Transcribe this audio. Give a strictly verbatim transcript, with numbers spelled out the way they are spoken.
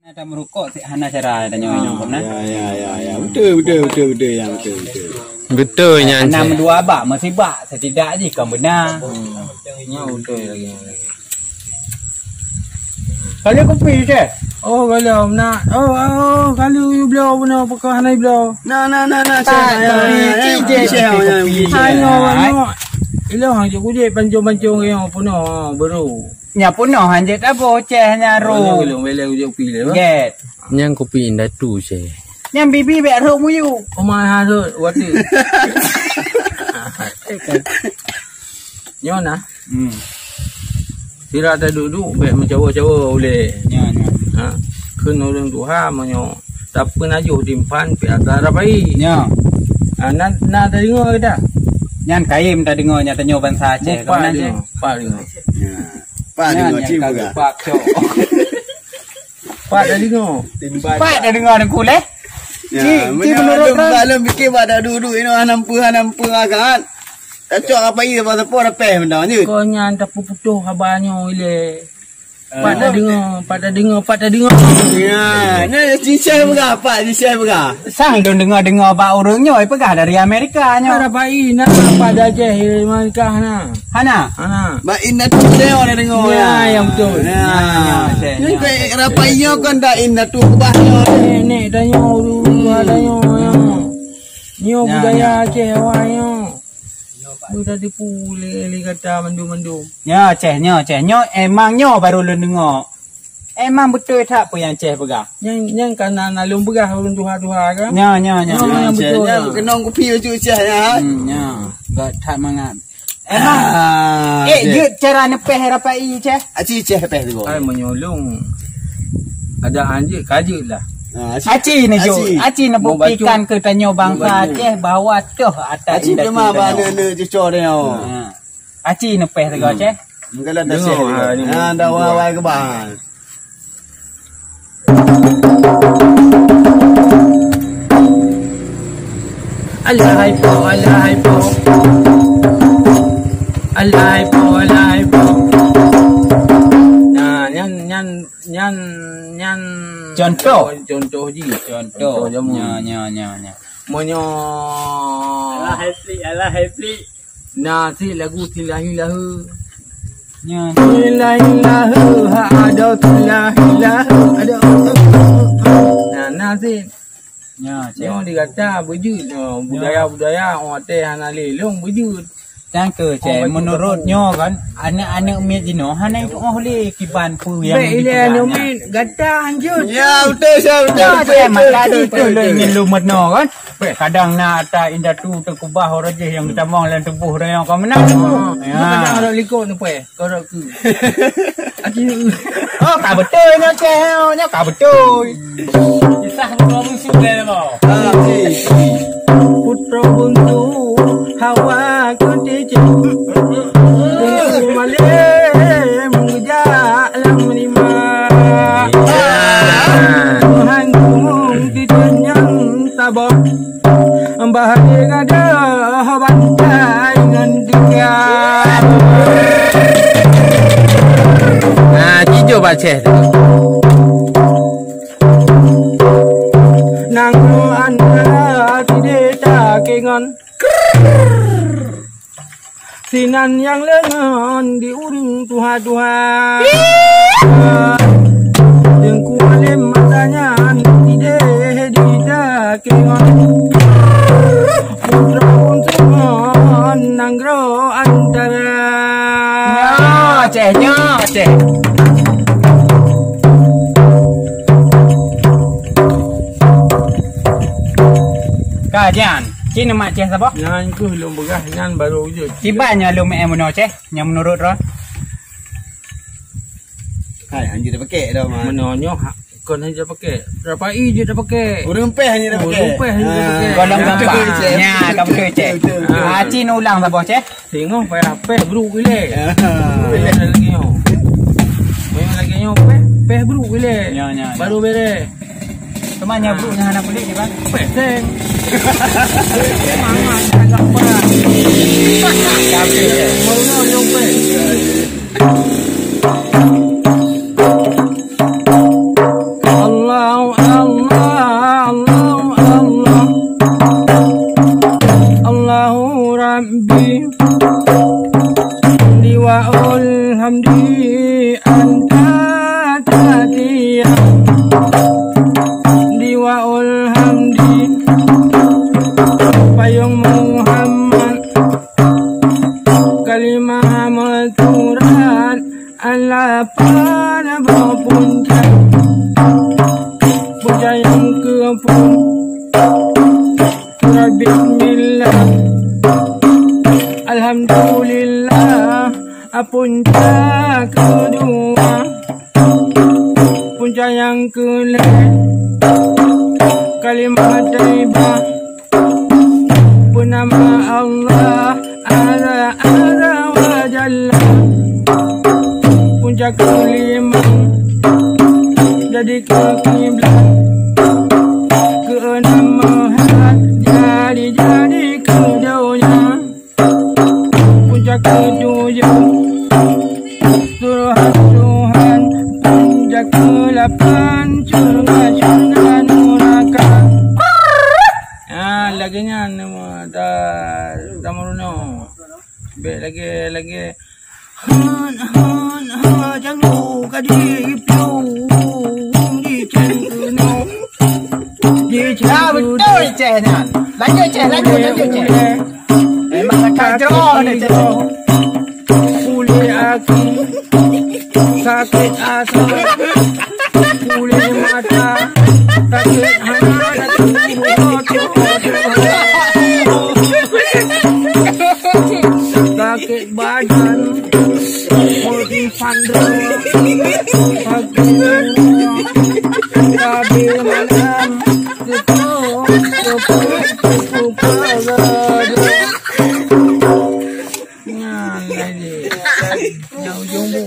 Ada merukok, hana cara tanya orang pun, nah. Ya, ya, ya, ya. Betul, betul, betul, betul, ya, betul, betul. Betul nyan. Enam dua bak, masih bak, setidak jih kan benar. Ya, betul lagi. Kalau kopi, Ceh? Oh, kalau nak. Oh, oh, kalau you blow, benar, pekah nak blow. Nah, nah, nah, nah, Ceh. Tak, ya, ya, kopi, ya, Ceh, ya, Ceh, kopi, ya, kopi, kopi. Ayo, ya. Ayo. Ilang je kujek pancong-pancong yang penuh, baru. Nya peunoh hanjeuet taboh Ceh nya ro. Belum, belum, belum, pi lé, bah. Get. Nyang kupi indatu, Ceh. Nyang bibi bèk rhot muyu. Oma harut, waduh. Nyoe nah. Hmm. Sira taduek-duek bèk meucawa-cawa ulèe. Nya, nya. Ha. Kheun ureueng tuha meunyoe tapeunajoh diempan pih atra rapai. Nya. Ha, na, na tadeungoe dah. Nyan kayém tadeungoe nyang tanyoe bansa Aceh. Mupat deungoe, mupat deungoe. Nya. Pat deungoe, ci peugah. Pat cok. Pat dah deungoe. Pat dah deungoe Teungku lé. Ya, ci, ci meunyoe menurut lôn, lôn pikir bak dah duek-duek inoe hana peue, hana peue akan. Tacok apa iya, apa sapo dah pèh mantong jeuet. Kau nyan tapeuputoh haba nyoe ilèe. Pat dah deungoe, pat dah deungoe, pat dah deungoe. Ya, nyoe ci Syeh peugah, pat ci Syeh peugah. Sang lôn deungoe-deungoe bak ureueng nyoe, peugah dari Amerika nyoe. Ada pai na pat dah Aceh, Amerika na. Hana? Hana. Bak indatu deungoe, deungoe. Ya, ya, betul. Ya. Ya, ya, ya. Ni pih rapai nyoe kan dak indatu keubah nyoe. Eh, nek tanyoe, ureueng tua tanyoe, ya. Nyoe budaya Aceh awak nyoe. Beuta tipu lé, lé gata mandum-mandum. Nyoe Ceh, nyoe Ceh. Nyoe emang nyoe baru lôn deungoe. Emang beutôi that peue nyang Ceh peugah. Nyang, nyang ka na, na lôn peugah ureueng tuha-tuha kan? Nyoe, nyoe, nyoe. Nyoe, nyoe, nyoe beutôi. Nyoe, keunong kupi ucut Ceh nyan. Hmm, nyoe. Gak that mangat. Emang, eh, jeuet cara neupèh rapai Ceh? Aci Ceh pèh tu. Hai meunyoe lôn. Ada anjing, ka jeuet lah. Aci neujok, aci neubuktikan keu tanyoe bansa Aceh bahwa toh ata indatu tanyoe. Aci memang ba neuk-neuk cuco tanyoe. Ha. Aci neupèh sigoe, Ceh. Meugalak dah Ceh. Ha, dah wai-wai keubah. Alahai po, alahai po. Alahai po, alahai po. Nah, nyan, nyan, nyan, nyan. Contoh. Contoh jih. Contoh. Contoh jameun. Nya, nya, nya, nya. Meunyoe. Alahai plik, alahai plik. Na sit lagu silahi-lahe. Nya. Silahi-lahe, ha, ada silahi-lahe, ada. Na, na sit. Nya, Ceh. Nyoe di gata beujeuet nyoe. Budaya-budaya orang Aceh hana lé lôn beujeuet. Nyang keuh, Ceh, meunurot nyoe kan, aneuk-aneuk miet jinoe hana jitu'oh lé kiban peue nyang jitu'oh. Bèk ilèe aneuk miet, gata hanjeuet. Ya, beutôi, Ceh, beutôi, beutôi, beutôi, beutôi. Maka di tu lôn ingin lôn meunoe kan. Kadang na ata indatu teukeubah uroe jih nyang geutamong lam tuboh droe nyoe ka meunan. Ya. Kadang rot likot neupeue, ka rot keu. Aci. Oh, ka beutôi nyoe, Ceh, nyoe ka beutôi. Kisah putroe bungsu lé mo. Ah, si, si. Putroe bungsu hawa keu tijih. Bungsu malém geujak lam nima. Tuhan gumong tijih nyang saboh. Bahari gadoh bantai ngon tinggai. Nah, tijoh bak Ceh tu. Nanggroe antara sideh takengon. Sinan nyang leungon di ureueng tuha-tuha. Teungku Além masa nyan sideh di takengon. Putroe bungsu ngon nanggroe antara. Nyoe, Ceh, nyoe, Ceh. Ka nyan, ci nama Ceh saboh? Nyan keuh lôn peugah, nyan barô jeuet. Kiban nyoe lôn meu'en bunoe, Ceh, nyang meunurot droe. Hai, hanjeuet tapakèk dah, Man. Meunoe nyoe ha, kon hanjeuet tapakèk. Rapai jeuet tapakèk. Ureueng pèh hanjeuet tapakèk. Ureueng pèh hanjeuet tapakèk. Golom gampang. Betul, Ceh. Nya, ka beutôi, Ceh. Betul, betul, betul. Aci neulang saboh, Ceh. Singoh payah pèh brôk ilèe. Ya. Meunyoe lagèe nyoe. Meunyoe lagèe nyoe pèh, pèh brôk ilèe. Ya, ya, ya. Baru bèrèh. Cuma nyan brôk nyan hana kulét, Bang. Pèh seng. Mangat agak berat. Tapi, ya. Baru nyoe nyong pèh. Hamdi anta tatiya, diwaul hamdi payong Muhammad, kalimah meuturat alapan boh puncak, puncak nyang keupeuet. Bismillah. Alhamdulillah. Puncak keudua, puncak nyang keulhèe, kalimah thaibah, peunama Allah Azza, Azza wa Jalla. Puncak keulimong, jadi keu kiblat, keueunam meuhat, jadi, jadi keu donya. Puncak keutujôh, Tuhan, Tuhan. Puncak keulapan, syeuruga, syeuruga nuraka. Ah, lagèe nyan, nama, ta, ta meurunoe. Bèk lagèe, lagèe. Han, han, han, jangan ka di piu, di cengkeunoe. Ya, betul, Ceh, nyan. Lanjut, Ceh, lanjut, lanjut, Ceh. Memang ka jroh dah, Ceh. Ulèe aki sakét asa, ulèe mata sakét hana, sakét badan, multi pandra, sakét, tapi malam. Nyan lagi. Nyan ujong bu.